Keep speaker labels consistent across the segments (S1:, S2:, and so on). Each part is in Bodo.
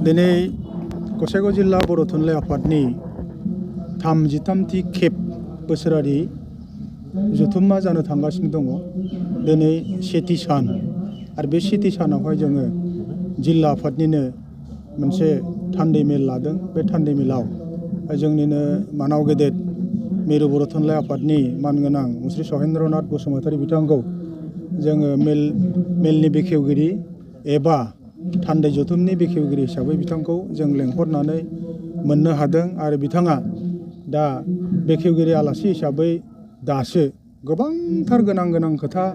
S1: दिनै गसाइगाव जिल्ला बर' थुनलाइ आफादनि 33थि खेब बोसोरारि जथुम्मा जानो थांगासिनो दङ। दिनै सेथि सान आरो बे सेथि सानावहाय जोङो जिल्ला आफादनिनो मोनसे थान्दै मेल लादों। बे थान्दै मेलाव जोंनिनो मानाव गेदेर मिरु बर' थुनलाइ आफादनि मानगोनां मुस्रि सहेन्द्रनाथ बसुमतारी बिथांखौ जोङो मेलनि बेखेवगिरि एबा थान्दै जथुमनि बेखेवगिरि हिसाबै बिथांखौ जों लेंहरनानै मोननो हादों। आरो बिथाङा दा बेखेवगिरि आलासि हिसाबै दासो गोबांथार गोनां खोथा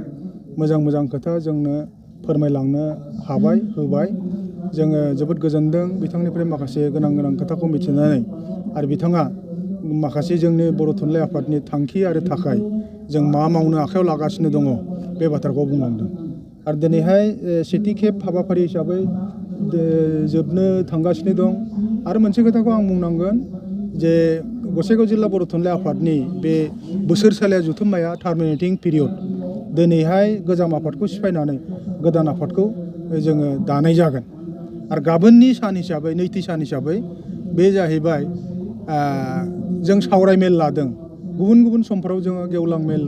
S1: मोजां खोथा जोंनो फोरमायलांनो होबाय। जोङो जोबोद गोजोनदों बिथांनिफ्राय माखासे गोनां खोथाखौ मिथिनानै। आरो बिथाङा माखासे जोंनि बर' थुनलाइ आफादनि थांखि आरो थाखाय जों मा मावनो आखायाव लागासिनो दङ बे बाथ्राखौ बुंलांदों। आरो दिनैहाय सेथि खेब हाबाफारि हिसाबै जोबनो थांगासिनो दं। आरो मोनसे खोथाखौ आं बुंनांगोन जे गसाइगाव जिल्ला बर' थुनलाइ आफादनि बे बोसोरसालिया जथुम्माया टार्मिनेटिं पिरियड। दिनैहाय गोजाम आफादखौ सिफायनानै गोदान आफादखौ जोङो दानाय जागोन। आरो गाबोननि सान हिसाबै नैथि सान हिसाबै बे जाहैबाय जों सावरायमेल लादों। गुबुन समफोराव जोङो गेवलां मेल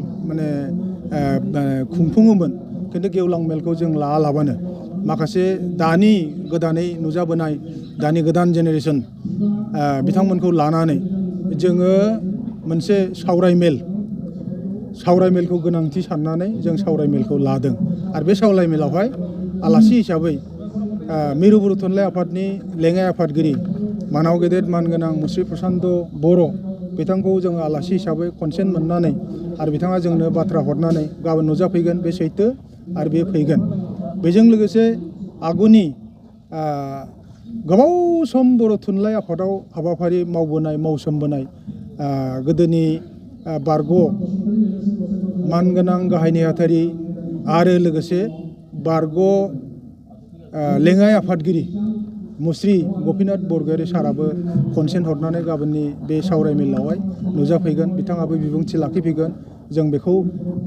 S1: खुंफुङोमोन, खिन्थु गेवलां मेलखौ जों लायालाबानो माखासे दानि गोदानै नुजाबोनाय दानि गोदान जेनेरेसन बिथांमोनखौ लानानै जोङो मोनसे सावरायमेलखौ गोनांथि साननानै जों सावरायमेलखौ लादों। आरो बे सावरायमेलावहाय आलासि हिसाबै मिरु बर' थुनलाइ आफादनि लेङाइ आफादगिरि मानाव गेदेर मानगोनां मुस्रि प्रसान्त बर' बिथांखौ जोङो आलासि हिसाबै कनसेन्ट मोननानै आरो बिथाङा जोंनो बाथ्रा हरनानै गाबोन नुजाफैगोन, बे सैथो आरो बे फैगोन। बेजों लोगोसे आगुनि गोबाव सम बर' थुनलाइ आफादाव हाबाफारि मावसोमबोनाय गोदोनि बारग' मानगोनां गाहाय नेहाथारि आरो लोगोसे बारग' लेङाइ आफादगिरि मुस्रि गपिनाथ बरगयारी साराबो कनसेन्ट हरनानै गाबोननि बे सावरायमेलावहाय नुजाफैगोन। बिथाङाबो बिबुंथि लाखिफैगोन। जों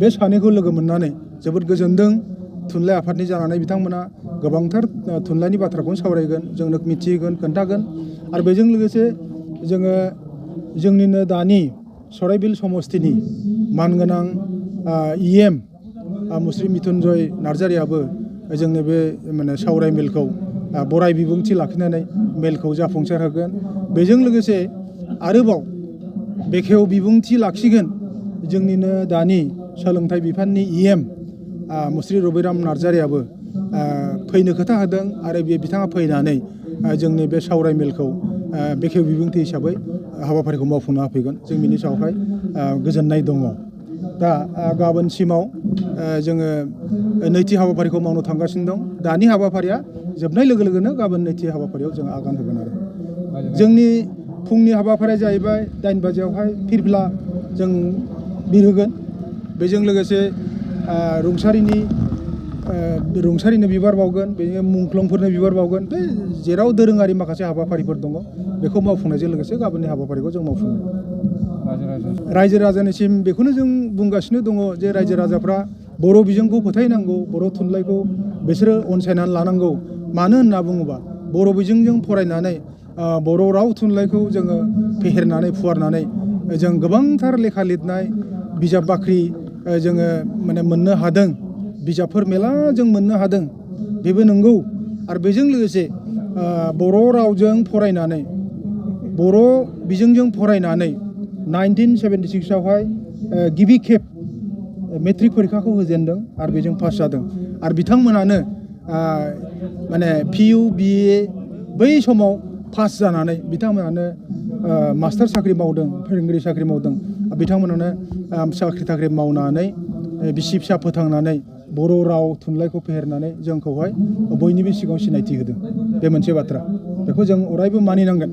S1: बे सानैखौ लोगो मोननानै जोबोद गोजोनदों। थुनलाइ आफादनि जानानै बिथांमोना गोबांथार थुनलाइनि बाथ्राखौनो सावरायगोन, जोंनो मिथिहोगोन, खोन्थागोन। आरो बेजों लोगोसे जोङो जोंनिनो दानि सराइबिल समस्तिनि मानगोनां EM मुस्रि मिथुनजय नार्जारियाबो जोंनि बे सावरायमेलखौ बराय बिबुंथि लाखिनानै मेलखौ जाफुंसार होगोन। बेजों लोगोसे आरोबाव बेखेव बिबुंथि लाखिगोन जोंनिनो दानि सोलोंथाइ बिफाननि EM मुस्रि रबिराम नार्जारियाबो फैनो खोथा होदों। आरो बिथाङा फैनानै जोंनि बे सावरायमेलखौ बेखेव बिबुंथि हिसाबै हाबाफारिखौ मावफुंना होफैगोन। जों बिनि सायावहाय गोजोननाय दङ। दा गाबोनसिमाव जोङो नैथि हाबाफारिखौ मावनो थांगासिनो दं। दानि हाबाफारिया जोबनाय लोगो लोगोनो गाबोन नैथि हाबाफारियाव जों आगान होगोन। आरो जोंनि फुंनि हाबाफारिया जाहैबाय 9 बाजियावहाय फिरफिला जों बिरहोगोन। बेजों लोगोसे रुंसारिनो बिबार बावगोन, बेजों मुंख्लंफोरनो बिबार बावगोन। बे जेराव दोरोङारि माखासे हाबाफारिफोर दङ बेखौ मावफुंनायजों लोगोसे गाबोननि हाबाफारिखौ जों मावफुङो। रायजो राजानिसिम बेखौनो जों बुंगासिनो दङ जे रायजो राजाफ्रा बर' बिजोंखौ फोथायनांगौ, बर' थुनलाइखौ बिसोरो अनसायनानै लानांगौ। मानो होनना बुङोबा बर' बिजोंजों फरायनानै बर' राव थुनलाइखौ जोङो फेहेरनानै फुवारनानै जों गोबांथार लेखा लिरनाय बिजाब बाख्रि जोङो मोननो हादों। बिजाबफोर मेला जों मोननो हादों, बेबो नंगौ। आरो बेजों लोगोसे बर' रावजों फरायनानै बर' बिजोंजों फरायनानै 1976आवहाय गिबि खेब मेट्रिक परिखाखौ होजेनदों आरो बेजों पास जादों। आरो बिथांमोनानो PU BA बै समाव पास जानानै बिथांमोनानो मास्टार साख्रि मावदों, फोरोंगिरि साख्रि मावदों। बिथांमोनानो साख्रि मावनानै बिसि फिसा फोथांनानै बर' राव थुनलाइखौ फेहेरनानै जोंखौहाय बयनिबो सिगाङाव सिनायथि होदों। बे मोनसे बाथ्रा, बेखौ जों अरायबो मानिनांगोन।